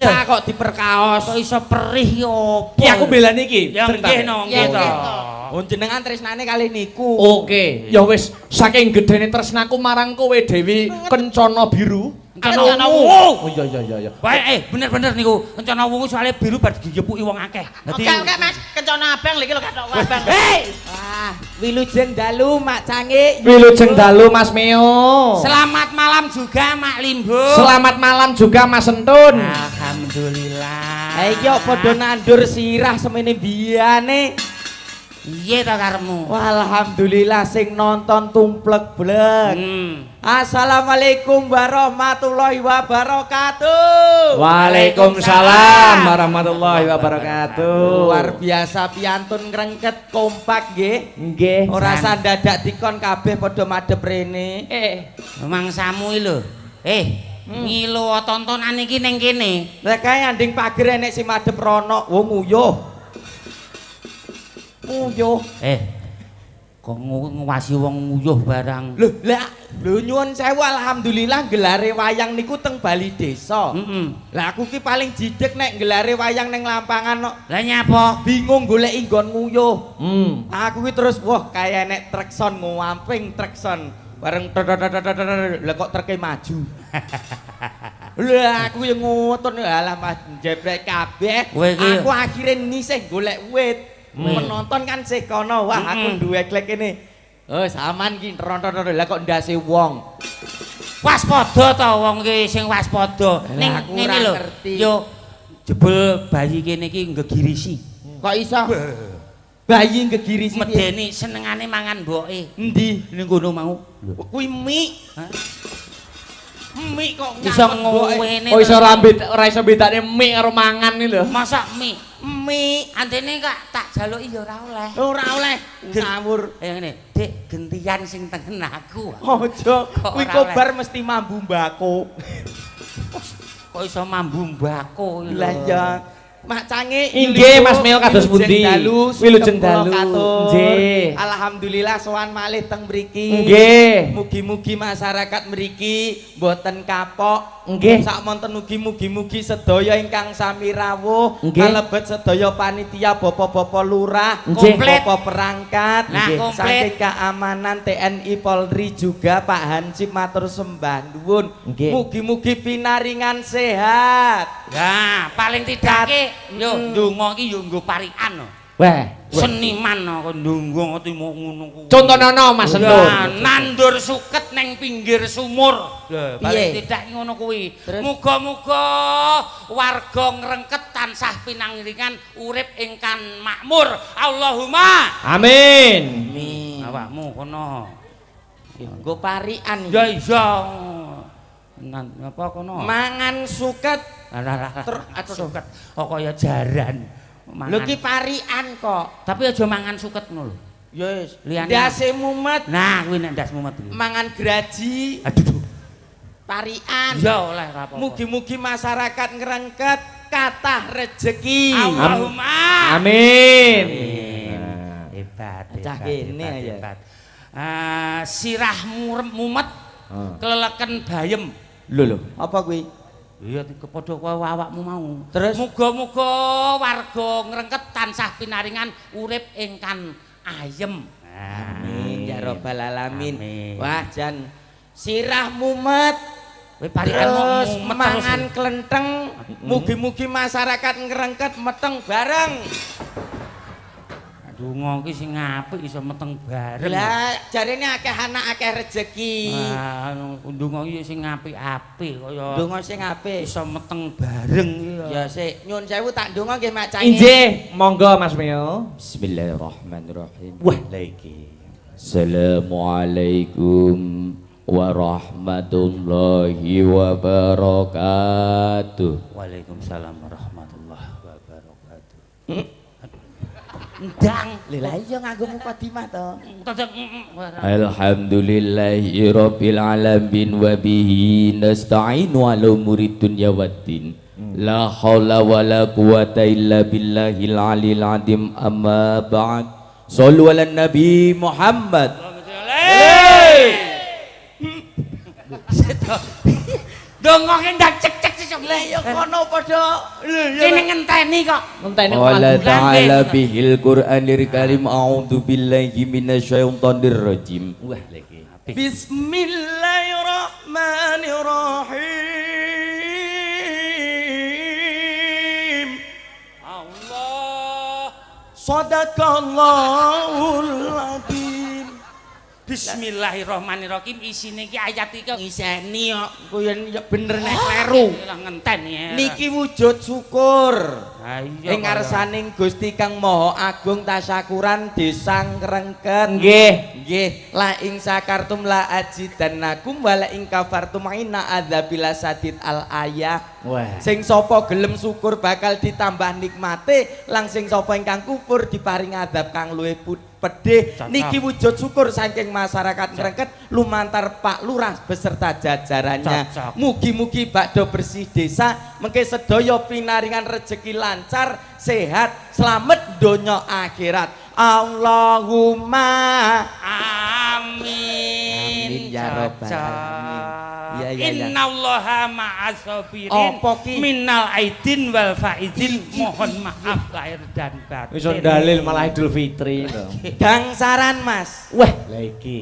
Cinta kok diperkaos. Kok iso perih ki opo? Ki aku belani iki. Ya nggih no, nggih Ya to. nggih to. Oh, jenengan tresnane kali niku. Oke, ya wis saking gedene tresnaku marang kowe Dewi Kencana Biru. Kencana Wungu. Oh iya iya iya iya. Wae bener-bener niku Kencana Wungu soalnya biru bar digepuki wong akeh. Dadi Oke, oke Mas, kencana abang lho iki lho kathok abang. Hei, Wah, wilujeng dalu Mak Cange. Wilujeng dalu Mas Meo. Selamat malam juga Mak Limbo. Selamat malam juga Mas Entun. Alhamdulillah. Ha iki kok padha nandur sirah semene biyane. Piye to karepmu? Wah, alhamdulillah sing nonton tumplek blek. Assalamualaikum warahmatullahi wabarakatuh. Waalaikumsalam warahmatullahi wabarakatuh. Luar biasa piantun ngrengket kompak nggih. Nggih. Ora sandadak dikon kabeh padha madhep rene. Mangsamu iki lho. Ngilo tontonan iki ning kene. Lah kae anding pager enek sing madhep rono, wong nguyuh. Nguyuh. Kok nguwasi wong nguyuh barang. Lho, lah lho nyuwun sewu alhamdulillah gelare wayang niku teng Bali Desa. Lah aku ki paling jidek nek gelare wayang ning lapangan kok. Lah nyapa? Bingung golek nggon nguyuh. Aku ki terus wah kaya enek truk sound nguamping truk sound. Bareng lah kok treke maju. Lah aku yang ngotot alah Mas jebrek kabeh. Aku akhire nisih golek wit. Penonton kan sih kono. Wah aku duwe klek kene. Oh saman ki ronton lah kok ndase wong. Waspada to wong ki sing waspada. Ning ngene lho. Yo jebul bayi kene iki ngegirisi. Kok iso? Bayi ngegirisi piye? Medeni senengane mangan mboke. Endi? Ning kono mau. Kuwi mie. Hah? Mie kok Iso ngangkut mboke. ngowene. Oh iso rambut ora iso bedane mie karo mangan iki lho. Masak mie. Mie. Antene kak tak jaluki ya ora oleh. Ora oleh ngawur. Ngene, Dik, gentian sing tengen aku. Aja kuwi kobar mesti mambu mbako. Kok iso mambu mbako iki lho. Lah ya Mak Cange Inggih, Mas Meo kados pundi? Wilujeng dalu. Nggih. Alhamdulillah sowan malih teng mriki. Nggih. Mugi-mugi masyarakat mriki mboten kapok. Nggih. Sakmonten ugi mugi-mugi sedaya ingkang sami rawuh Nggih. Kalebet sedaya panitia bapak-bapak lurah, Nggih. Komplit. bapak perangkat, Nah, nggih. komplit. Saking keamanan TNI Polri juga Pak Hansip matur sembah nuwun. Nggih. Mugi-mugi pinaringan sehat. Ya, paling tidak ki yo ndonga ki yo nggo parikan lho. Wah. Seniman kok ndonga ngerti mau ngono kuwi. Contonono Mas Ya, Entun. nandur suket neng pinggir sumur. Lho, paling Piye? tidak ngono kuwi. Terus? Muga-muga warga ngrengket tansah pinangiringan urip ingkang makmur. Allahumma. Amin. Amin. Awakmu kono. Nggo parikan. Ya iya. Nan apa kono? Mangan suket. Alah, Aduh. suket kok kaya jaran. Mangan. Lho ki parikan kok. Tapi aja mangan suket ngono lho. Ya wis. Liyane. Ndase mumet, Nah, kuwi nek ndas mumet kuwi. mangan graji, Aduh. Duh. parikan. Ya oleh ora apa-apa. Mugi-mugi masyarakat ngrengket kathah rejeki. Allahumma. Amin. Amin. Hebat, Cah hebat, kene hebat, ya. hebat. Ah, sirah mumet, keleleken bayem. Lho lho, apa kuwi? Iya padha kowe awakmu mau. Terus? Muga-muga warga ngrengket tansah pinaringan urip ingkang ayem. Amin ya rabbal alamin. Amin. Wah, jan sirah mumet. Kowe parikan Terus mumet terus. mangan klenteng, mugi-mugi masyarakat ngrengket meteng bareng. Donga ki sing apik iso meteng bareng. Lah, jarene akeh anak akeh rejeki. Wah, ndonga ki sing apik-apik kaya Donga sing apik. iso meteng bareng iki. Ya sik, nyun sewu tak ndonga nggih Mak Cange. Inggih, monggo Mas Meo. Bismillahirrahmanirrahim. Wah, lha iki. Assalamualaikum warahmatullahi wabarakatuh. Waalaikumsalam warahmatullahi wabarakatuh. Ndang. Lha iya nganggo mukadimah to. Alhamdulillahi rabbil alamin wa bihi nasta'inu ala umuri dunya waddin. La haula wala quwata illa billahil aliyil azim, amma ba'd. Shallu ala nabi Muhammad. Donga ki ndak cek cek. wis. Lah ya kono padha. Lho ya. Kene ngenteni kok. Ngenteni Qala lagu. ta'ala bihil Qur'anil Karim a'udzu billahi minasyaitonir rajim. Wah, lagi. Bismillahirrahmanirrahim. Allah. Sadaqallahul adzim. Bismillahirrahmanirrahim isine iki ayat iki Ngiseni kok ku yen ya bener nek kleru. Lah ngenteni. Ya. Niki wujud syukur. Ha iya. Ing ngarsaning Gusti Kang Maha Agung tasyakuran desa Ngrengket. Nggih. Nggih, la ing sakartum la ajidannakum wa la ing kafartum inna adzabila sadid al ayah. Wah. Sing sapa gelem syukur bakal ditambah nikmate, lang sing sapa ingkang kufur diparing azab kang luwih pedih. Cocok. Niki wujud syukur saking masyarakat Ngrengket lumantar Pak Lurah beserta jajarannya. Cocok. Mugi-mugi bakdo bersih desa mengke sedaya pinaringan rejeki lancar, sehat, slamet donya akhirat. Allahumma Amin. Amin ya rabbal Cocok. alamin. Iya, iya, iya. Innallaha ma'as sabirin. Apa ki? Minal aidin wal faizin. Mohon maaf lahir dan batin. Wis dalil malah Idul Fitri lho. Gangsaran Mas. Wah, lha iki.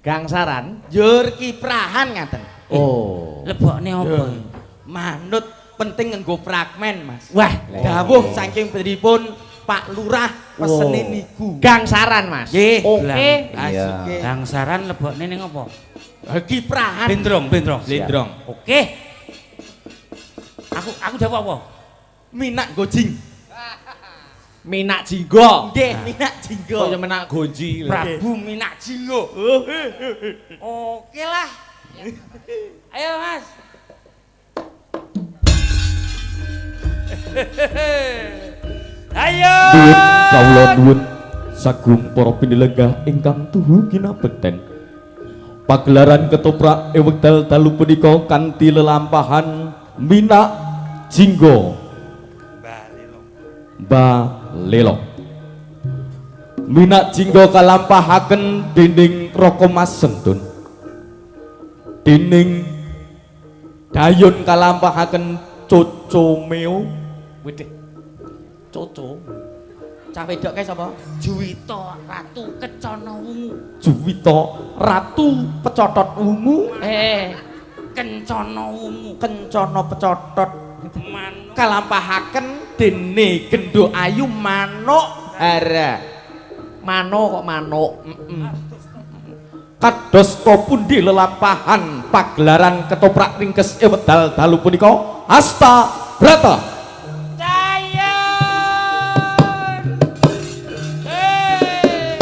Gangsaran. Njur kiprahan ngaten. Oh. Lebokne apa? Manut penting nganggo fragmen Mas. Wah, Dawuh saking pripun Pak Lurah pesene niku. Gangsaran, Mas. Nggih. Oke. Asike. Gangsaran lebokne ning apa? Kiprahan. Bendrong, bendrong. Blendrong. Oke. Aku dawuh apa? Minak gojing. Minak jinggo. Nggih, minak jinggo. Kaya menak gonji lho. Prabu Minak Jinggo. Oke lah. Ayo Mas. Ayo. Nuwun kawula nuwun sagung para pinilenggah ingkang tuhu kinabekten. Pagelaran ketoprak ing wekdal dalu punika kanthi lelampahan Minak Jinggo Balelo. Minak Jinggo kalampahaken dening Raka Mas Sentun. Dening Dayun kalampahaken Coco Meo. Widih. Coco. Cah wedok kae sapa? Juwita Ratu Kencana Wungu. Juwita Ratu Pecotot Wungu. Kencana Wungu. Kencana Pecotot Manuk kalampahaken dene Genduk Ayu Manuk Hara. Manuk kok manuk. Kados to pundi lelampahan pagelaran ketoprak ringkes ing wekdal dalu punika Asta Brata. Cayon. Hey. Hey!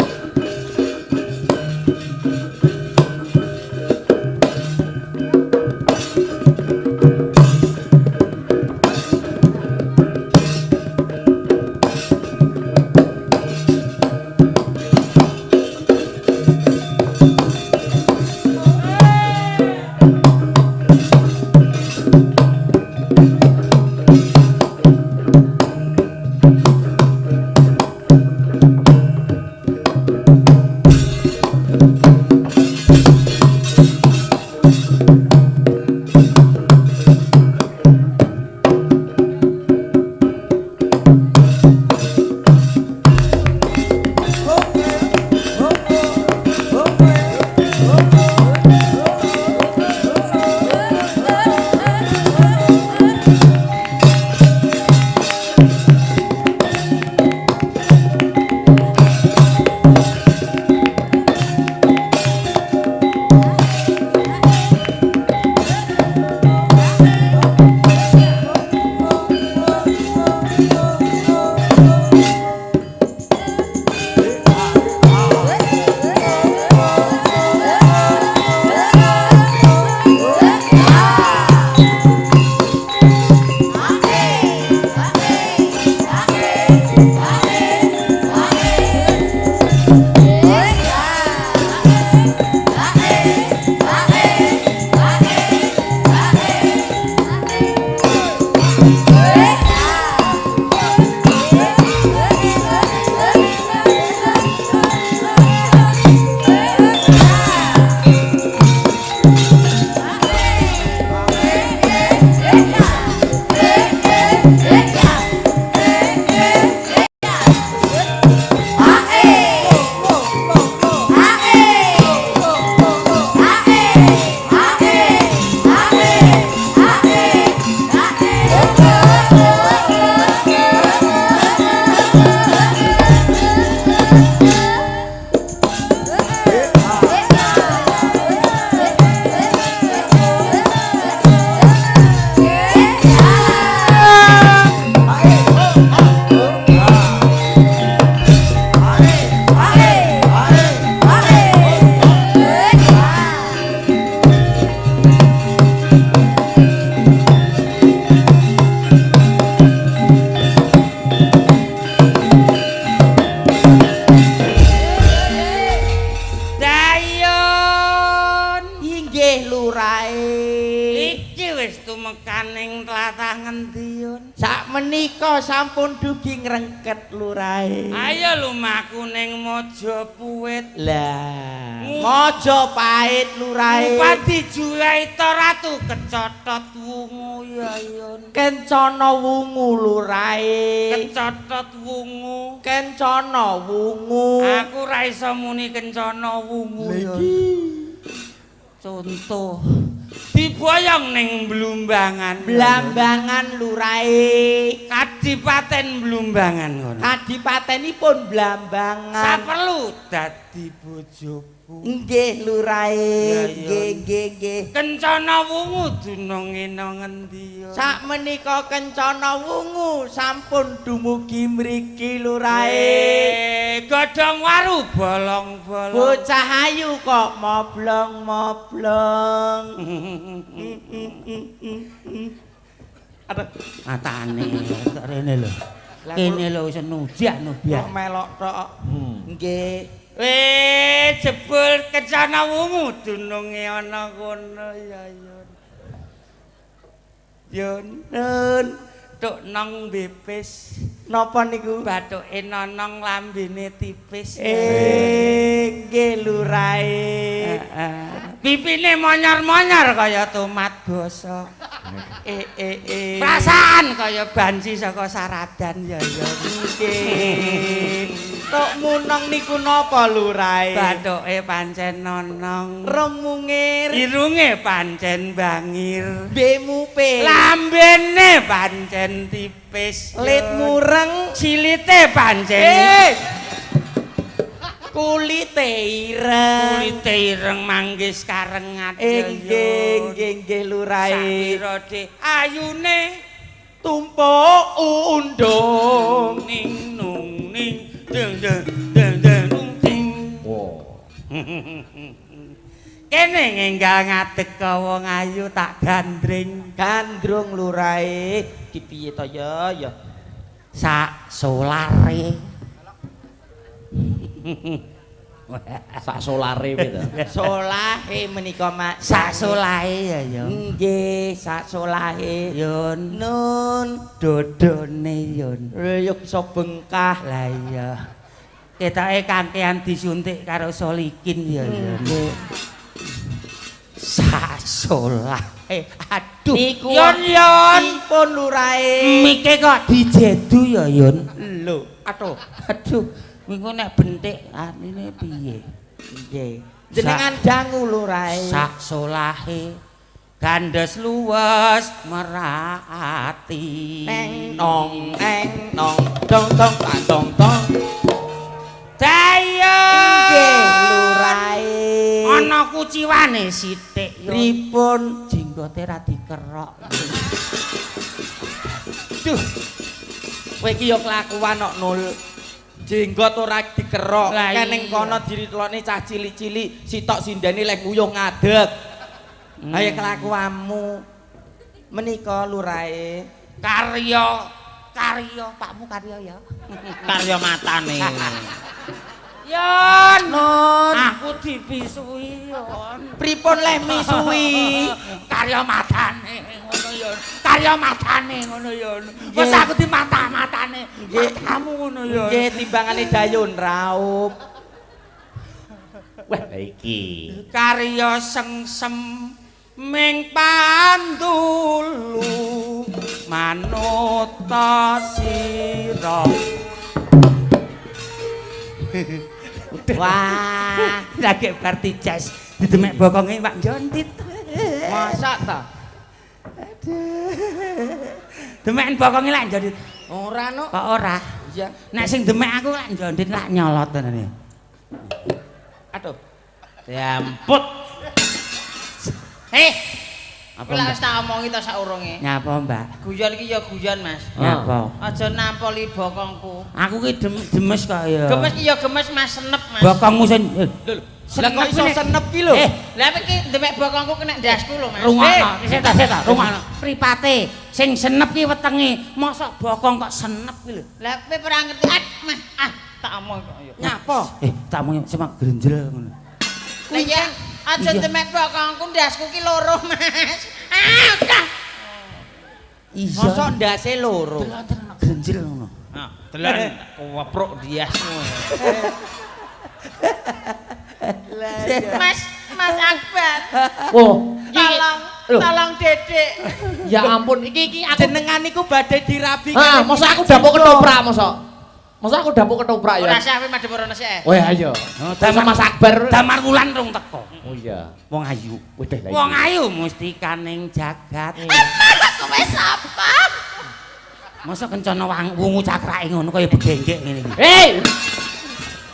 menika sampun dugi ngrengket lurahe. Ayo lumaku ning Majapuwit. Lah, Majapahit lurahe. Bupati Juraita Ratu kecotot wungu ya Yun. Kencana wungu lurahe. Kecotot wungu. Kencana wungu. Aku ra iso muni kencana wungu ya. Contoh diboyong ning Blumbangan. Blambangan lurahe. Kadipaten Blumbangan ngono. Kadipatenipun Blambangan. Saperlu dadi bojoku. Nggih lurahe, nggih nggih nggih. Kencana wungu dununge nang ngendi ya? Sak menika kencana wungu sampun dumugi mriki lurahe. Godhong waru bolong-bolong. Bocah ayu kok moblong-moblong. Aduh, matane kok rene lho. Kene lho iso nubiah-nubiah. Kok melok tok. Nggih. Weh, jebul kencana wungu dununge ana kono ya Yun. Yun, Nun, tuk nong bipis. Napa niku? Bathuke nonong lambene tipis. Nggih lurahe. Pipine monyor-monyor kaya tomat bosok. Perasaan kaya banci saka saradan ya ya. Nggih. Tok munong niku napa lurahe? Bathuke pancen nonong. Remungir. Irunge pancen bangir. Bemupe. Lambene pancen tipis. Lit mureng. Silite pancen. Kulite ireng. Kulite ireng manggis karengat. Nggih nggih nggih lurahe. Sawira de ayune tumpuk undung ning nung ning deng deng deng deng nung ting. Wow. Kene ngenggal ngadeg ka wong ayu tak gandring. Gandrung lurahe. Ki piye to ya ya? Sak solare. Sak solare piye to? Solahe menika Mak. Sak solahe ya ya. Nggih, sak solahe. Yun. Nun. Dodone Yun. Ya iso bengkah. Lah iya. Ketoke kantean disuntik karo Solikin ya Yun. Sak solahe. Aduh. Niku Yun Yun. Pun lurahe. Mike kok dijedu ya Yun. Lho, aduh. Aduh. Minggu nek bentik anine piye? Nggih. Jenengan dangu lurahe. Sak solahe gandes luwes merati. Neng nong neng nong dong dong tong tong. Dayo. Nggih lurahe. Ana kuciwane sithik yo. Pripun? Jenggote ra dikerok. Duh. Kowe iki yo kelakuan kok Nul. Jenggot ora dikerok, ning kono diritlone cah cilik-cilik, sitok sindene lek nguyuh ngadeg. Ayo kelakuanmu. Menika lurahe. Karya, karya pakmu karya ya. Karya matane. Yon, Nun. Aku dipisui yon. Pripun leh misuwi? Karya matane ngono yon. Karya matane ngono yon. Wis aku dimata-matane. Matamu ngono yon. Nggih timbangane dayun raup. Wah, lha iki. Karya sengsem ming pandulu manuta sira. Wah, lagi bar dices didemek bokonge Pak Jontit. Masak ta? Aduh. Demeken bokonge lak Jontit. Ora no. Kok ora? Iya. Nek sing demek aku lak Jontit lak nyolot tenan. Aduh. Diamput. Apa Lha wis tak omongi to saurunge. Nyapa, Mbak? Guyon iki ya guyon, Mas. Nyapa? Aja nampoli bokongku. Aku ki demes kok ya. Gemes ki ya gemes Mas, senep Mas. Bokongmu sing lho. Lah kok iso senep ki lho? Lah iki demek bokongku kena ndasku lho, Mas. Rungokno, sik ta, sik ta, rungokno. Pripate sing senep ki wetenge, mosok bokong kok senep ki lho. Lah kowe ora ngerti. Ah, Mas, ah tak omong kok ya. Nyapa? Tak omong semak grenjel ngono. Lah ya aja demek bokongku, ndasku ki loro, Mas. Ah, udah. Iya. Mosok ndase loro. Delok grenjel ngono. Nah, delok kewepruk diasmu. Mas, Mas Akbar. Oh, Tolong, tolong Dedek. Ya ampun, iki aku jenengan niku badhe dirabi. Ah, mosok aku dapuk ketoprak mosok. Mosok aku dapuk ketoprak ya. Ora sah kowe madhep ora sih. Oh iya. Damar Mas Akbar. Damar Wulan rung teko. Oh iya. Wong ayu. Wedeh lah. Wong ayu mustikaning jagat. Aku wis apa? Mosok kencana wungu cakrake ngono kaya begenggek ngene iki. Hei,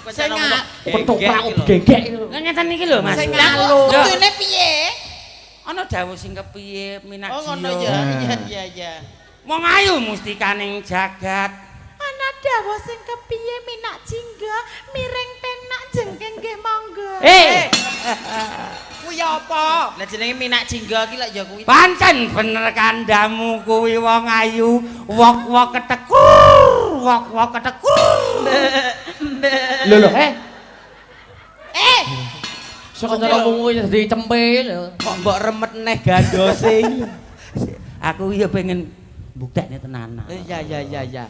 Sing ketoprak gegek. Lah ngeten iki lho Mas. Sing Lah alus. kudune piye? Ana dawuh sing kepiye minak Oh ngono ya. Iya iya iya. Wong ayu mustikaning jagat. Ana dawuh sing kepiye minak jingga, miring penak jengking nggih monggo. Eh, Kuwi apa? Lah jenenge minak jingga iki lak ya kuwi. Pancen bener kandhamu kuwi wong ayu, wok-wok ketekur, wok-wok ketekur. lho lho, eh. Eh. Sok cara wungu dadi cempe. Kok mbok remet neh gandose. Aku ya pengen buktekne tenanan. Iya iya iya iya.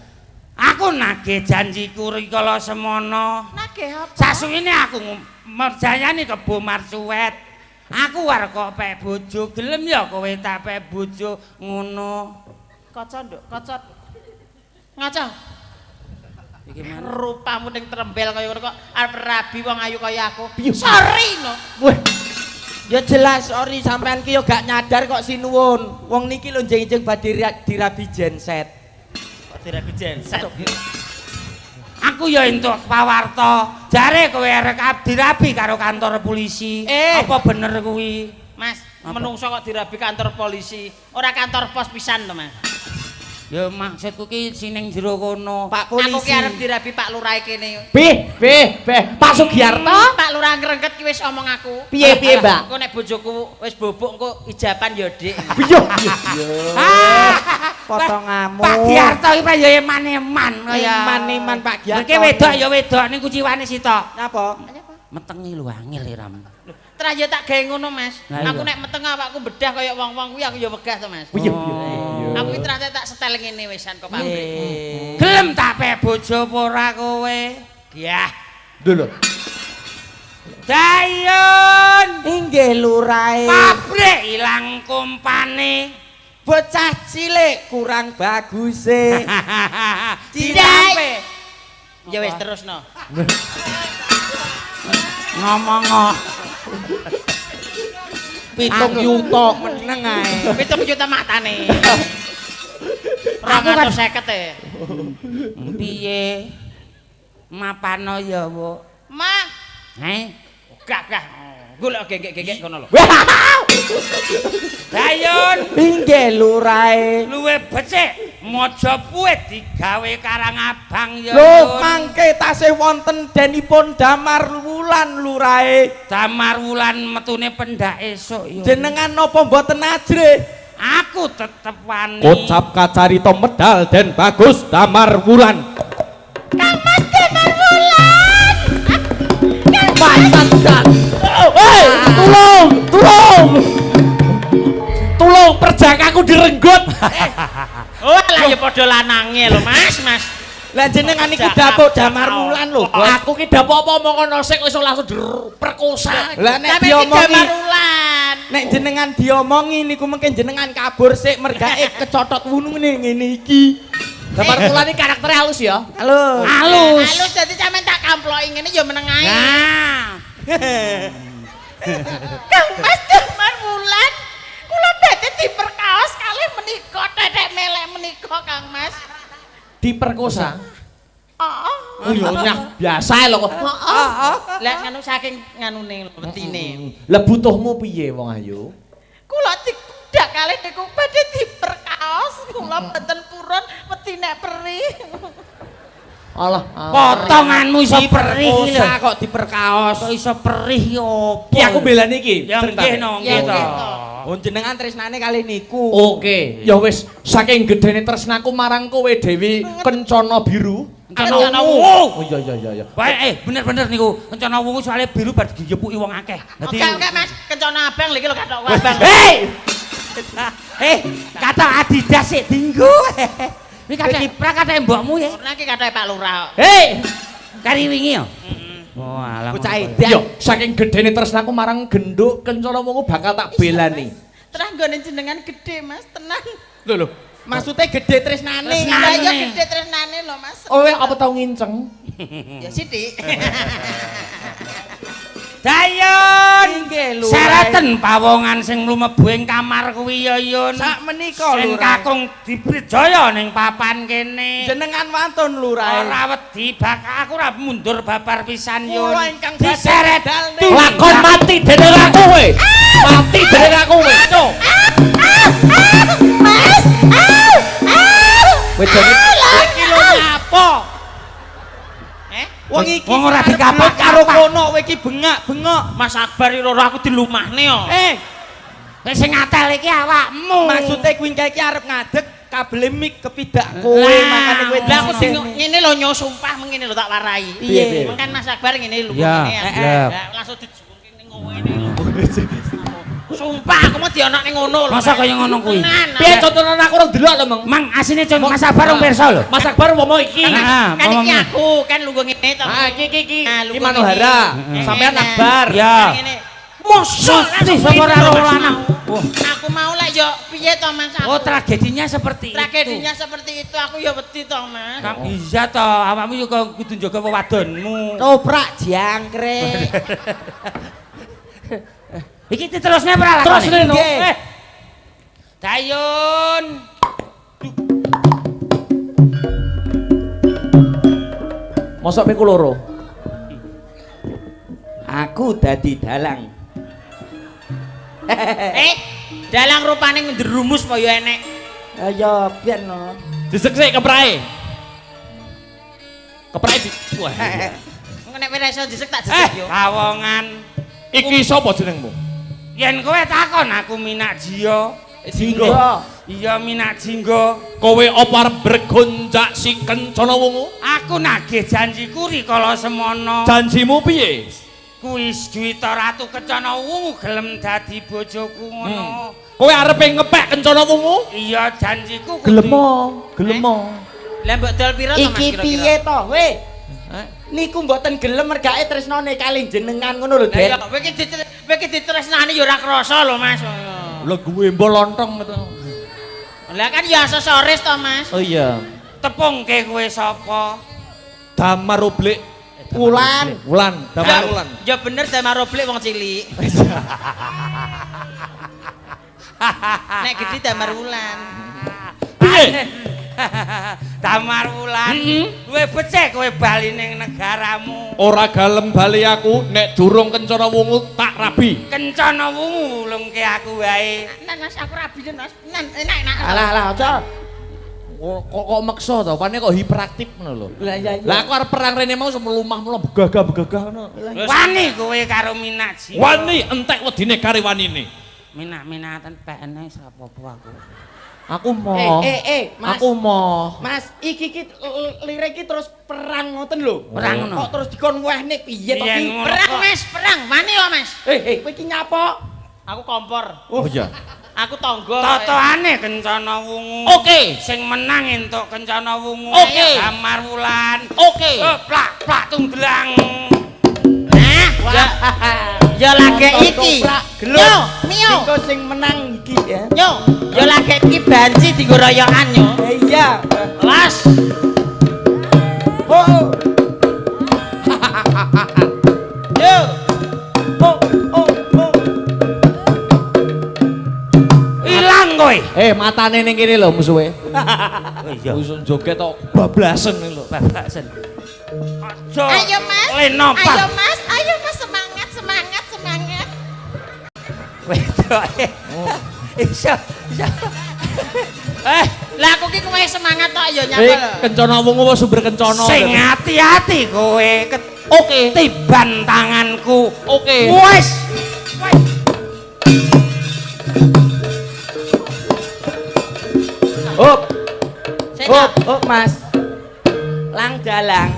Aku nagih janjiku rikala semono. Nagih apa? Sasuwene aku merjayani kebo marsuwet. Aku arep kok pek bojo, gelem ya kowe tak pek bojo ngono. Kaca nduk, kaca. Ngaca. Iki mana? Rupamu ning trembel kaya ngono kok arep rabi wong ayu kaya aku. Sorry no. Wah, Ya jelas sorry sampean ki yo gak nyadar kok sinuwun. Wong niki lho njeng-njeng badhe dirabi genset. Kok dirabi genset. Aku ya entuk pawarta. Jare kowe arep dirabi karo kantor polisi. Apa bener kuwi? Mas, menungso kok dirabi kantor polisi, ora kantor pos pisan to, Mas. Ya maksudku ki sing ning jero kono. Pak polisi. Aku ki arep dirabi Pak Lurah kene. beh, beh, beh. Pak Sugiarto. Pak Lurah ngrengket ki wis omong aku. Piye piye, Mbak? Engko nek bojoku wis bobok engko ijaban ya, Dik. Piye? Potongamu. Pak Giarto iki ya eman-eman kaya. Eman-eman Pak Giarto. Iki wedok ya wedok ning kuciwane sitok. Napa? Metengi lho angel e Ram. Terus ya tak gawe ngono, Mas. Lah iya. Aku nek meteng awakku bedah kaya wong-wong kuwi aku ya wegah to, Mas. Piye piye. Aku ki terus tak setel ngene wisan kok pabrik. Gelem tak pek bojo apa ora kowe? Yah. Lho lho. Dayun. Inggih lurae. Pabrik ilang kompane. Bocah cilik kurang baguse. Dirampe. Ya wis terusno. Ngomong kok. 7 yuta meneng ae. 7 juta matane. Aku kan 250 e. Piye? Mapano ya, Bu? Ma, Heh. gak gak. Golek gegek-gegek kono lho. Dayun Inggih lurae. luwe becik Majapuit digawe Karang Abang ya. Lho mangke tasih wonten denipun Damar Wulan lurae. Damar Wulan metune pendak esuk ya. Jenengan napa mboten ajrih? Aku tetep wani. Kocap kacarita medal den bagus Damar Wulan. Kang Mas Damar Wulan. Mantan dan. Hei, tulung, tulung. Tulung perjakaku direnggut. Oh, lah ya padha lanange lho, Mas, Mas. Lah jenengan niku dapuk Damar Wulan lho, Bos. Aku ki dapuk apa omong kono sik wis langsung diperkosa. Lah nek Sampe ki diomongi, Damar Wulan. nek jenengan diomongi niku mungkin jenengan kabur sik mergake kecotot wunune ngene iki. Damar Wulan iki karakternya halus ya. Halo. Halus. Halus dadi sampean tak kamploki ngene ya meneng ae. Nah. Kang Mas Damar Wulan. Kula badhe diperkaos kalih menika tetek melek menika Kang Mas. Diperkosa. Heeh. Oh iya nyah biasa lho kok. Lah nganu saking nganune lho wetine. Lah butuhmu piye wong ayu? Kula dikudak kalih niku badhe diperkaos kula mboten purun wedi nek perih. Alah, Potonganmu iso perih iki lho. Diperkosa kok diperkaos. Kok iso perih iki opo? Ki aku belani iki. Ya nggih no, nggih Ya to. nggih to. Oh jenengan tresnane kalih niku. Oke, ya wis saking gedene tresnaku marang kowe Dewi Kencana Biru. Kencana wungu. Oh iya iya iya iya. Bae bener-bener niku kencana wungu soalnya biru bar digepuki wong akeh. Dadi Oke oke Mas, kencana abang lho iki lho kathokku abang. Hei! Kata Adidas sik dinggo. Iki kate prakate mbokmu ya. Ora iki katoke Pak Lurah. Hei, Kari wingi yo. Oh, alah. Bocah edan. yo saking gedene tresnaku marang genduk Kencana Wungu bakal tak belani. Terang nggone jenengan gede, Mas, tenan. Lho lho, Maksudnya gede tresnane. Lah iya gede tresnane lho, Mas. kowe apa tau nginceng? Ya sithik. Dayon. Nggih, Lurah. Sereten pawongan sing lumebu ing kamar kuwi ya, Yun. Sak menika Sing Lurah. kakung diprejaya ning papan kene. Jenengan wantun Lurah. Ora wedi bakal aku ora mundur babar pisan Yun. Kula ingkang badhe Diseret medal ning- Lakon mati dening aku kowe. Mati dening aku kowe. Cuk. Mas, au, au. Wedone Iki lho ngapa? Eh? Wong iki Wong ora arep dikapak-kapak. gelut karo kono kowe iki bengak-bengok. Mas Akbar iki loro aku dilumahne yo. Wis sing ngatel iki awakmu. Maksude kuwi iki arep ngadeg kabele mik kepidak kowe Lah, makane kowe Lah aku sing disini. ngene lho nyo sumpah mengene lho tak warai. Piye, piye? Mengkan Mas Akbar ngene lho Ya, ngene. ya. Lah, langsung dijungking ning ngene lho. Sumpah aku mau dionokne ngono lho. Masa kaya ngono kuwi? Tenan. Piye contohane aku ora delok lho, Meng. Mang asine con Mas Akbar wong pirsa lho. Mas Akbar umpama iki. Ah, Kan iki ngomongnya. aku kan lungguh ngene to. Ah, iki iki iki. Ah, Iki lungguh Manohara. ngene. Sampean Nah, Akbar. Ya. kan ngene. Mosok Mesti sapa ora ro lanang. Aku mau lah yo piye to Mas aku. Oh, tragedinya seperti itu. Tragedinya seperti itu aku yo wedi to Mas. Kang iya to, awakmu yo kok kudu njaga wewadonmu. Toprak jangkrik. Iki diterusne ora lakone? Terusne, no. Nggih. Dayun. Mosok piku loro. Aku dadi dalang. Dalang rupane nderumus apa yo enek. Ayo ben no. Disek sik keprae. Keprae di. Wah. Engko nek wis iso disek tak disek yo. Pawongan. Iki sapa jenengmu? Yen kowe takon aku Minak Jiyo. Jinggo. Iya Minak Jinggo. Kowe apa arep bergonjak si Kencana Wungu? Aku nagih janjiku rikala semono. Janjimu piye? Kuwi Juwita Ratu Kencana Wungu gelem dadi bojoku ngono. Kowe arepe ngepek Kencana Wungu? Iya janjiku kudu. gelemo. Lah mbok dol piro to Mas Iki kira-kira? piye to, we? Niku mboten gelem mergake tresnane kalih jenengan ngono lho, Lah iya, Det. kowe iki kowe iki ditresnani ya ora krasa lho Mas. Lah gue mbok lontong gitu. Lah kan ya aksesoris to Mas. Oh iya. Tepungke kowe sapa? Damar Oblik. Wulan. Wulan, Damar Wulan. Ya bener Damar Oblik wong cilik. Nek gedhe Damar Wulan. Piye? Damar Wulan. Luwe becik kowe bali ning negaramu. Ora galem bali aku nek durung Kencana Wungu tak rabi. Kencana Wungu wulungke aku wae. Nan Mas aku rabi Mas. Nan enak enak. Alah alah aja. Kok kok maksa to? Pane kok hiperaktif ngono lho. Lah iya iya. Lah aku arep perang rene mau semlumah mula begagah-begagah ngono. Wani kowe karo Minak Jiyo. Wani entek wedine kare wanine. Minak-minaten pekne sapa-apa aku. Aku mau. Mas. Aku mau. Mas, iki ki lirik iki terus perang ngoten lho. Perang ngono. Kok terus dikon wehne piye to Yen ki? ngono Perang kok. Mas, perang. Wani yo Mas. Kowe iki nyapa? Aku kompor. Oh iya. Aku tangga. Totoane Kencana Wungu. Oke. Sing menang entuk Kencana Wungu. Oke. Damar Wulan. Oke. Oh, plak plak tunggelang. Nah, ya ya lagi iki. Toprak gelut. Yo, Mio. Iku sing menang iki ya. Yo, ya lagi iki banci dienggo royokan yo. Iya. Las. Oh. Yo. Oh, oh, oh. Ilang kowe. Matane ning kene lho musuhe. Oh iya. Musuh joget tok bablasen lho. Babaksen. Aja. Ayo Mas. Lenopat. Ayo Mas, ayo Mas semangat semangat semangat. Wedoke. Iso, iso. Lah aku ki kowe semangat tok ya nyapa lho. Kencana Wungu apa sumber kencana? Sing ati-ati kowe. Oke. Tiban tanganku. Oke. Wes. Wes. Hop, Sik, hop, hop, Mas. Lang dalang.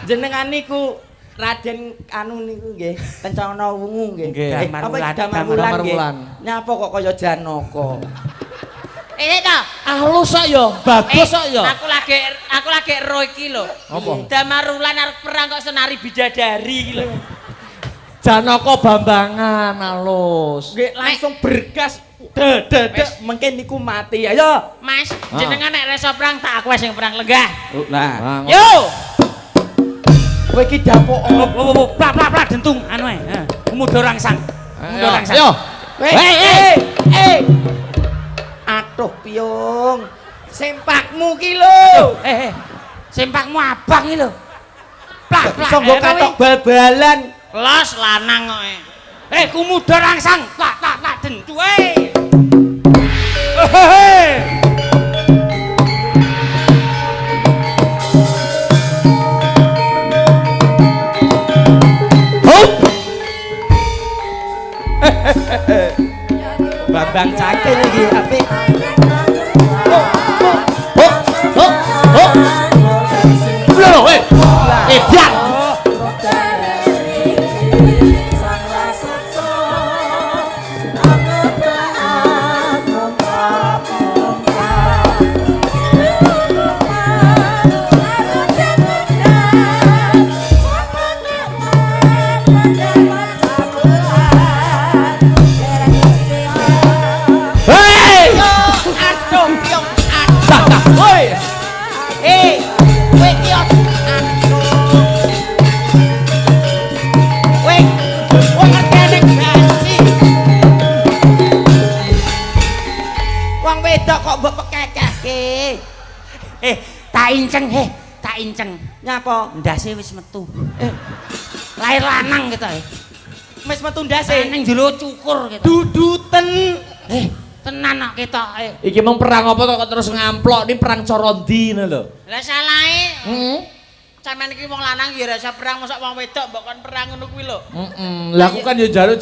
Jenengan niku Raden anu niku nggih, Kencana Wungu nggih. Nggih. Apa Damar Wulan nggih. Nyapa kok kaya Janaka. Eh ta. Halus kok ya, bagus kok ya. Aku lagi ero iki lho. Apa? Damar Wulan arep perang kok senari bidadari iki lho. Janaka Bambangan halus. Nggih, langsung bergas. De de de mengke niku mati. Ayo. Mas, jenengan nek reso perang tak aku sing perang lenggah. Nah, Yo. Kowe iki dapuk Oh, plak plak plak dentung anu ae. Heeh. Muda rangsang. Muda rangsang. Ayo. Eh. Aduh piyung. Sempakmu ki lho. Eh. Sempakmu abang iki lho. Plak plak. Iso nggo katok bal-balan. Los lanang kok. Eh, kumuda rangsang. Plak plak plak dentu eh. Babang cakil iki apik. Ho ho ho. Lho, eh. Edan. Hei! Aduh piyung. Dah, dah. Woi. Eh, kowe iki aduh. Kowe kowe ngerti nek gaji. Wong wedok kok mbok pekekehke. Eh, tak inceng he, tak inceng. Nyapa? Ndase wis metu. Lahir lanang gitu eh. Wis metu ndase. Ning jero cukur gitu. Duduten. Eh, tenan kok ketok eh. Iki mong perang apa kok terus ngamplok ini perang cara ndi ngono lho. Lah salahe. Heeh. Sampeyan iki wong lanang ya ora iso perang mosok wong wedok mbok kon perang ngono kuwi lho. Heeh. Lah aku kan ya njaluk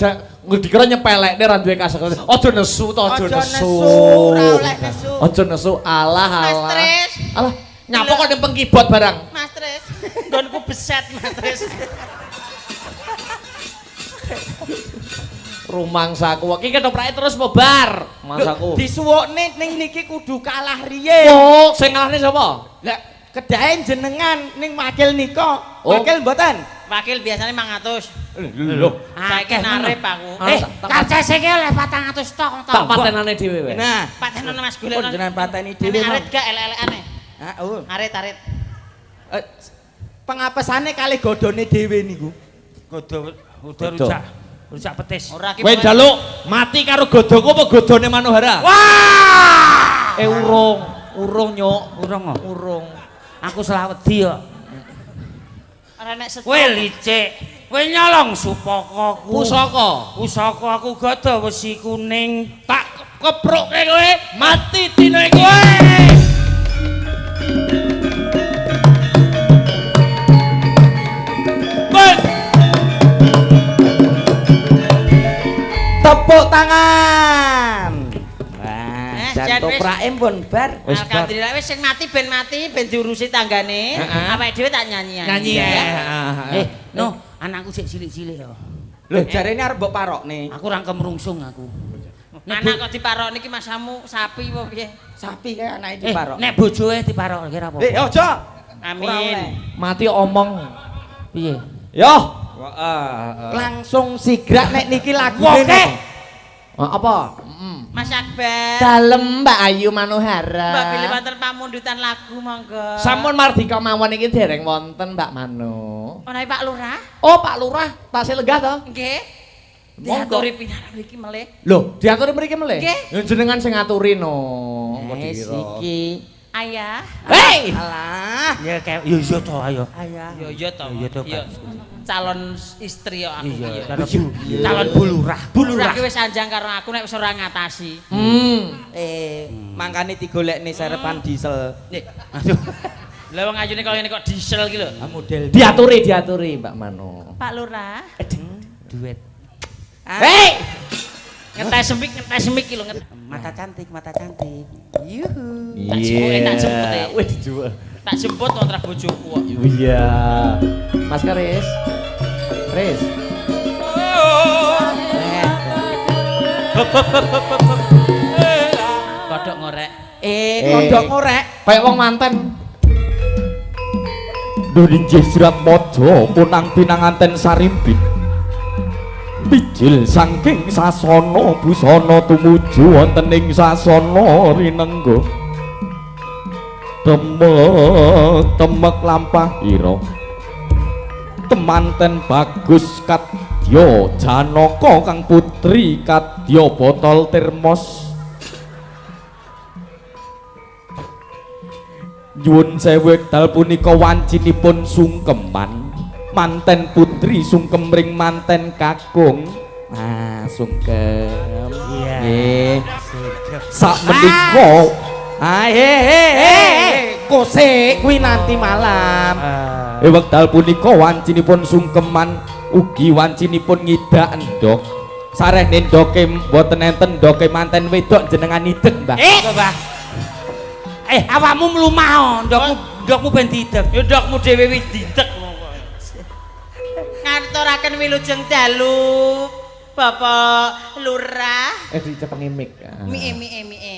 dikira nyepelekne ra duwe kasakten. Aja nesu to, aja nesu. Ora oleh nesu. Aja nesu. Alah Mas alah. Tris. Alah, nyapa kok ning pengkibot barang. Mas Tris, nggonku beset Mas Tris. Rumangsaku. Iki ketoprake terus apa bar? Mangsaku. Disuwukne ning niki kudu kalah riyin. Oh, sing ngalahne sapa? Lah kedahe jenengan ning wakil nika. Oh. Wakil mboten? Wakil biasanya 500. Lho, Saiki narip aku. Eh, karcese ki oleh 400 tok tak patenane dhewe wes. Nah, Patenono Mas golek. pun jenengan pateni dhewe. Arit gak elek-elekane? Ha, oh. Arit arit. Pengapesane kalih godhone dhewe niku. Godo udah rujak. Rujak petis. Ora ki. Kowe njaluk mati karo godhoku apa godhone Manohara? Wah! Eh urung, urung nyok, Urung kok. urung. Aku salah wedi kok. Ora nek setu. Kowe licik. Kowe nyolong supakaku. Pusaka. Pusaka aku gada wesi kuning. Tak keprukke kowe mati dina iki. Ben. Tepuk tangan. Wah, Eh, jan jan wis. toprake pun bar. Wis bar. Alhamdulillah wis sing mati ben diurusi tanggane. Heeh. Awake dhewe tak nyanyi. Nyanyi ya. Eh, no, anakku sik cilik-cilik kok. Lho, jarene arep mbok parokne. Aku ora kemrungsung aku. Anak kok diparokne iki masamu sapi apa piye? Sapi kae anake Eh, diparok. nek bojoe diparok kira apa? Eh, aja. Amin. Mati omong. Piye? Yo. Langsung sigrak nek niki lagune. Oke. Apa? Mas Akbar. Dalem Mbak Ayu Manohara. Mbak pilih wonten pamundutan lagu monggo. Sampun mardika mawon iki dereng wonten Mbak Mano. Ana Pak Lurah? Oh, Pak Lurah, tasih lenggah to? Nggih. Monggo. Diaturi pinarak mriki melih. Lho, diaturi mriki melih? Nggih. Ya jenengan sing ngaturi no. Kok Eh, dikira. iki. Ayah. Hei! Alah. Ya kayak yo yo to ayo. Ayah. Yo yo to. Yo to. Yo. Calon istri yo aku Iya, yo. calon bulurah. Bulurah ki wis anjang karo aku nek wis ora ngatasi. Hmm. Eh, mangkane digolekne serepan diesel. Nih. Aduh. Lah wong ayune kaya ngene kok diesel ki lho. Ah, model. Diaturi, diaturi Mbak Mano. Pak Lurah. Duet. Hei! Ngetes semik ki lho. Mata cantik, mata cantik. Yuhu. Tak jemput, tak jemput. Wih, dijual. Tak jemput kontra bojoku kok. Iya. Mas Karis. Riz. Kodhok ngorek. Kodhok ngorek. Kayak wong manten. Duh injih surat mojo punang pinanganten sarimbit. Bijil saking sasana busana tumuju wonten ing sasana rinengga. Temek temek lampah ira. Temanten bagus kadya Janaka kang putri kadya botol termos. Nyuwun sewu wekdal punika wancinipun sungkeman manten putri sungkem ring manten kakung. Ah, sungkem. Iya. Nggih. Sak menika Ah, he. Kosek kuwi nanti malam. Wekdal punika wancinipun sungkeman ugi wancinipun ngidak endhog. Sareh ndoke mboten enten ndoke manten wedok jenengan idek, Mbah. Mbah. Awakmu mlumah ndokmu ben diidek. Ya ndokmu dhewe wis didek mongko. Ngaturaken wilujeng dalu Bapak Lurah. Dicepengi mic. Mie mie mie.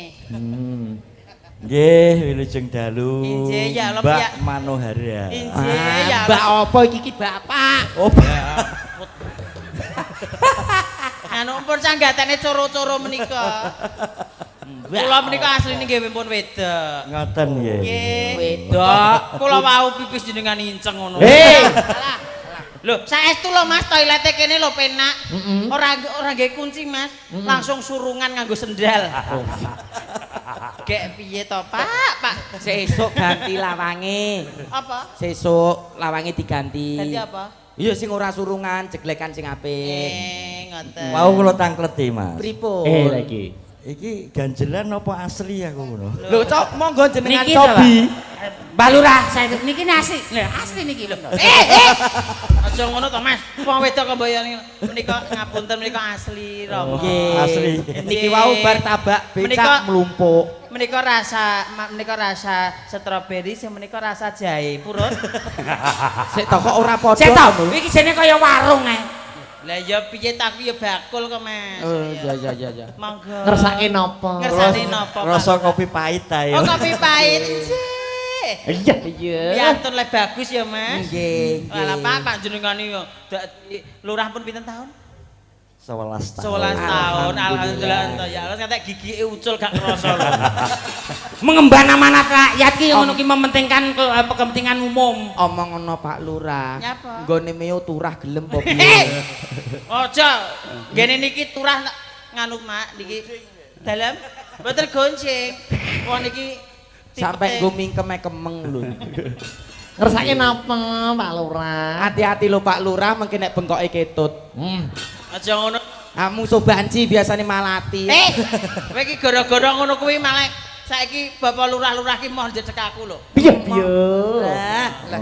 Nggih, wilujeng dalu. Injih, ya Allah, Mbak ya. Manohara. Injih, ya Mbak Allah. apa iki ki bapak? Oh, Anu pun sanggatane coro-coro menika. Kula menika asline nggih pun wedok. Ngoten nggih. Nggih. Wedok. Kula wau pipis jenengan inceng ngono. Hei. Lho, saestu lho Mas, toilete kene lho penak. Ora nggih kunci Mas, langsung surungan nganggo sendal. Gek piye to, Pak? Pak, Sesuk ganti lawange. apa? Sesuk lawange diganti. Ganti apa? Iya sing ora surungan, jeglekan sing apik. Ngoten. Wau kula tangkleti, Mas. Pripun? Lagi. Iki ganjelan apa asli aku ngono? Lho, cok monggo jenengan Niki to, cobi. Mbak Lurah, saya niki asli. Lho, asli niki lho. Aja ngono to, Mas. Wong wedok kok mboyone menika ngapunten menika asli Romo. Nggih. Asli. Niki wau bar tabak becak mlumpuk. Menika rasa menika rasa stroberi sing menika rasa jahe. Purun. Sik to kok ora padha. Sik to, iki jene kaya warung ae. Lah ya piye ta aku ya bakul kok, Mas. Oh, iya iya iya. Monggo. Ngersake napa? Ngersake napa? Rasa kopi pahit ta ya. Oh, kopi pahit. Nggih. Iya, iya. Piantun le bagus ya, Mas. Nggih, nggih. Walah Pak, panjenengane yo dadi lurah pun pinten tahun? 11 tahun. 11 tahun. Alhamdulillah ento ya Allah ngantek gigike ucul gak kerasa lho. Mengemban amanat rakyat ki ngono ki mementingkan kepentingan umum. Omong ngono Pak Lurah. Nyapa? Nggone meo turah gelem apa piye? Aja. Ngene niki turah nganu Mak niki dalem mboten goncing. Wong niki sampai nggo mingkem kemeng lho. Ngersake napa Pak Lurah? Hati-hati lho Pak Lurah mengki nek bengkoke ketut. Aja ngono. Ah musuh banci biasane malati. Kowe iki gara-gara ngono kuwi malah saiki bapak lurah-lurah ki moh njedhek aku lho. Piye piye? Lah, lah.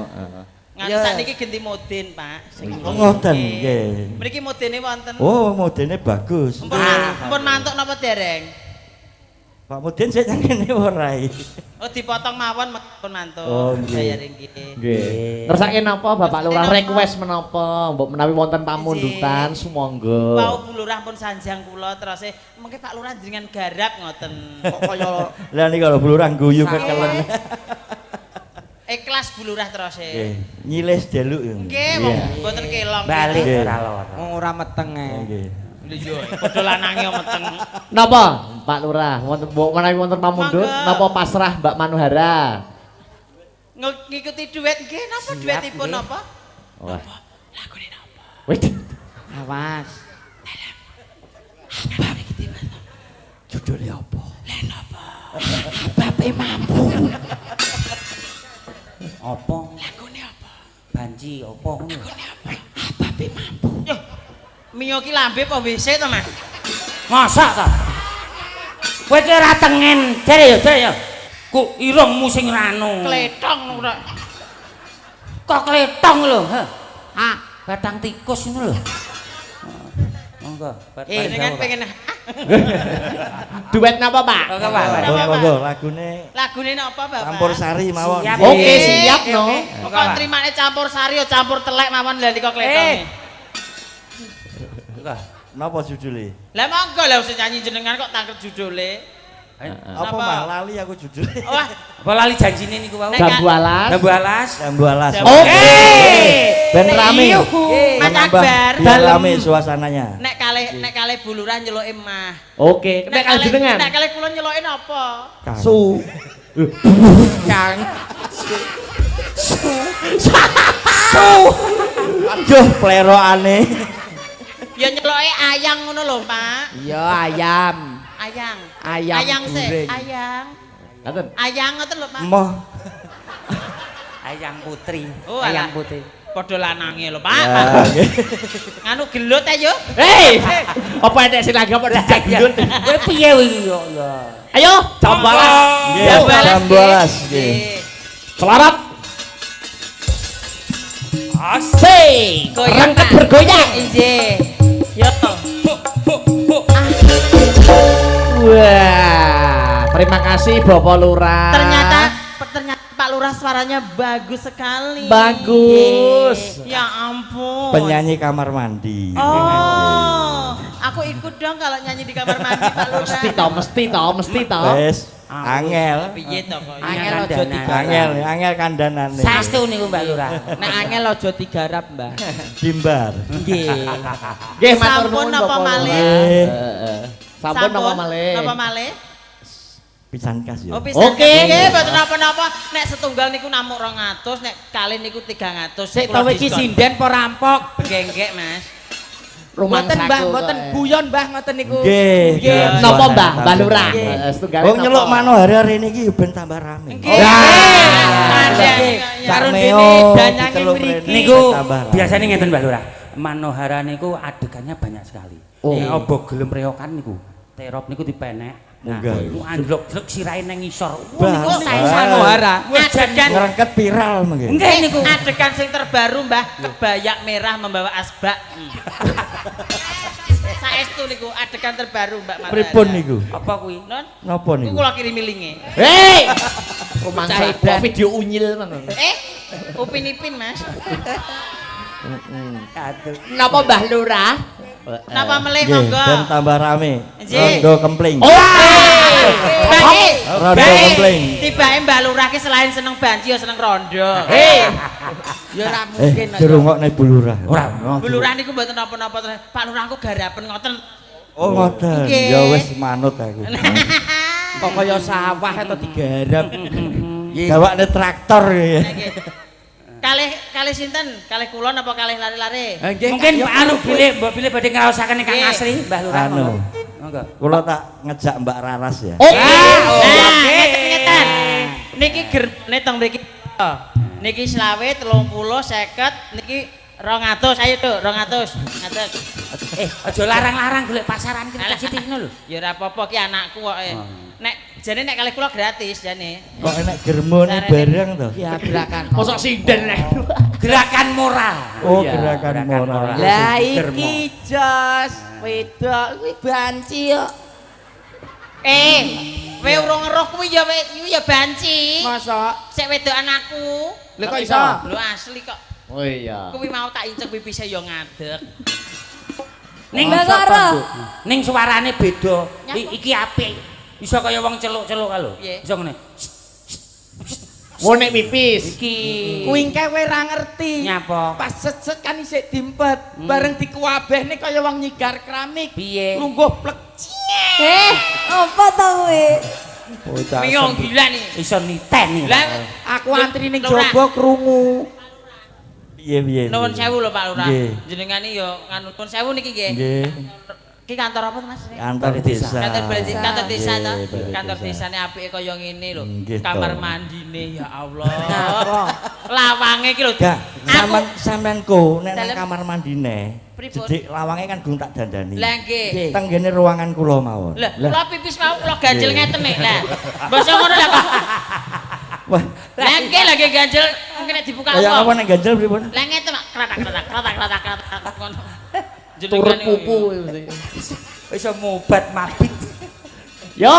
Nganti sakniki ganti modin, Pak. Oh, ngoten nggih. Mriki modine wonten. Oh, modine bagus. Mpun mantuk napa dereng? Pak Mudin sik nang kene ora iki. Oh dipotong mawon pun mantuk. Oh, nggih. Bayar nggih. Nggih. Ngersake napa Bapak Lurah request menapa? Mbok menawi wonten pamundutan sumangga. Wau Bu Lurah pun sanjang kula terus mengke Pak Lurah jenengan garap ngoten. Kok kaya Lah niki lho Bu Lurah guyu kekelen. Ikhlas Bu Lurah terus. Nggih, nyilis deluk ya. Nggih, wong mboten kelong. Balik Nggih. ora lara. wong ora meteng e. Nggih. Lho iya, padha lanange meteng. Napa Pak Lurah wonten mbok menawi wonten pamundhut napa pasrah Mbak Manohara? Ngikuti duet nggih napa duetipun napa? Wah. Lagune napa? Wis. Awas. Judule apa? Bape mampu. Apa? Lagune apa? Banci apa ngono? Lagune apa? Bape mampu. Mio ki lambe apa WC to, Mas? Masa ta? Kowe ki ora tengen, jare ya, jare ya. Ku irungmu sing rano. Kletong ora. Kok kletong lho, ha? Ah, batang tikus ngono lho. Monggo. Jenengan pengen Duet napa, Pak? Monggo, Pak. Monggo, monggo lagune lagune napa, Bapak? Campur sari mawon. Siap. Oke, siap no. Kok trimane campur sari ya campur telek mawon lha nika kletong. Monggo. Napa judule? Lah monggo lah sing nyanyi jenengan kok tangkel judule. Apa Napa? mah lali aku judule. Wah, Apa lali janjine niku wau? Jambu alas. Jambu alas. Jambu alas. Oke. Ben rame. Mas Menambah Akbar. biar rame suasananya. Nek kalih Bu Lurah nyeluke mah. Oke, nek kalih jenengan. Nek kalih kula nyeluke napa? Kang. Su. Kang. Aduh, plerokane. Ya nyeluke ayang ngono lho, Pak. Iya ayam. Ayang. Ayam Ayang sik, goreng. ayang. Ngaten. Ayang ngoten lho, Pak. Moh. Ayang putri. Oh, Ayang alah. putri. Padha lanange lho, Pak. Ya, nggih. Nganu gelut ayo. Hei, apa enek sing lagi apa dijak gelut? Kowe piye iki yo ya. Ayo, jambu alas. Nggih, Jambu alas, jambu alas, nggih. nggih. Selarat. Asik. Goyang, Rengket Pak. bergoyang. Nggih. Yo. Wah, terima kasih Bapak Lurah. Ternyata Pak Lurah suaranya bagus sekali. Bagus. Ya ampun. Penyanyi kamar mandi. Oh, aku ikut dong kalau nyanyi di kamar mandi Pak Lurah. Mesti toh, mesti toh. Wes, angel. Piye to kok? Angel aja digarap. Angel, angel kandanane. Saestu niku Mbak Lurah. Nek angel aja digarap, Mbah. Jimbar. Nggih. Nggih, matur Sampun nuwun napa Bapak Lurah. malih? Nggih. Heeh. Sampun napa malih? Napa malih? Pisan kas ya. Oh, pisan. Oke. Nggih, mboten napa-napa. Nek setunggal niku namung 200, nek kalih niku 300. Sik to iki sinden apa rampok? Benggek, Mas. Mboten Mbah, Rumangsaku mboten kok, eh. guyon Mbah ngoten niku. Nggih. Nggih. Napa Mbah? Mbah Lurah. Nggih. Heeh, setunggale Wong napa? nyeluk manohara rene iki ben tambah rame. Nggih. Nggih. Karo Cak dene Meo, danyange diceluk mriki. rene. Niku Tambah rame. biasanya ngeten Mbak Lurah. Manohara niku adegannya banyak sekali. Oh. Nek apa gelem reokan niku, terop niku dipenek. Nah, Munggah. niku anjlok-jlok sirahe nang ngisor. Bah. Wah, niku sae Manohara. Adegan Ngrengket viral mengke. Nggih niku. Adegan sing terbaru Mbah, kebayak merah membawa asbak. Saestu niku adegan terbaru Mbak Manohara. Pripun niku? Apa kuwi? Non? Napa Niku niku? kula kirimi linke. Hei! Rumangsaku Cah edan. video unyil ngono. Eh, Upin Ipin, Mas. Aduh. Napa Mbah Lurah? Napa melih Nggih, monggo? ben tambah rame. Nggih. Rondo kempling. Baik. Rondo kempling. Tibake Mbak Lurah ki selain seneng banci ya seneng rondo. Hei! Ya ora Eh, mungkin. dirungokne Bu Lurah. Ora. Bu Lurah niku mboten napa-napa terus. Pak Lurah ku garapen ngoten. Oh, ngoten. Nggih. Ya wis manut aku. Kok kaya sawah atau digarap. Gawakne traktor ya. Nggih. Kalih kalih sinten? Kalih kula napa kalih lare-lare? Nggih. Mungkin Pak anu bilih, Mbok bilih badhe ngraosaken ingkang Nggih. asri Mbah Lurah. Anu. Monggo. Monggo. Kula tak ngejak Mbak Raras ya. Oke. Nah, ngeten-ngeten. Niki gerbane teng mriki. Niki selawe 30 50 niki 200 ayo Duk, 200. Ngadeg. Eh, aja larang-larang golek pasaran ki Alah. sithik ngono lho. Ya ora apa-apa ki anakku kok. Oh. Nek jane nek kalih kula gratis jane. Kok enek germone Sarene. bareng to? Ya gerakan. Mosok sinden nek. Gerakan moral. Oh, Iya, gerakan gerakan moral. moral. Lah Germo. iki jos wedok kuwi banci kok. Eh, kowe urung ngeruh kuwi ya kuwi ya banci. Mosok. Sik wedok anakku. Lha kok iso? Lho asli kok. Oh iya. Kuwi mau tak incek pipise ya ngadeg. Ning Mbak Karo. Ning suarane beda. Nyapa? Iki apik. Iso kaya wong celuk-celuk ka lho. Piye? Iso ngene. Wo nek pipis. Iki Kuwi engke kowe ora ngerti. Nyapa? Pas set-set kan isik dimpet, bareng dikuwabehne kaya wong nyigar keramik. Piye? Lungguh plek. Eh, apa to kuwi? Bocah Kuwi wong gila nih. Iso niten. Lah Aku antri ning Lurah. jaba krungu. Piye piye. Nuwun sewu lho Pak Lurah. Nggih. Jenengan iki ya nganu nuwun sewu niki nggih. Nggih. Ki kantor apa Mas? Kantor desa. Kantor balai kantor desa to. Nggih, balai Kantor desa. desane apike kaya ngene lho. Nggih, to. Kamar mandine ya Allah. Lawange iki lho. Gak, sampean sampean ko nek nang Dalem. kamar mandine, Pripun? jedhik lawange kan gung tak dandani. Lah nggih. Teng ngene ruangan kula mawon. Lah, kula pipis mau kula ganjel ngeten nih. Lah, basa ngono lah kok. Wah, Lah nggih lah nggih ganjel mungkin nek dibuka kaya apa wong. nek ganjel pripun? Lah ngeten Mak, kratak kratak kratak kratak kratak ngono. Turut Jenengan pupu. Iso mobat mabit. Yo.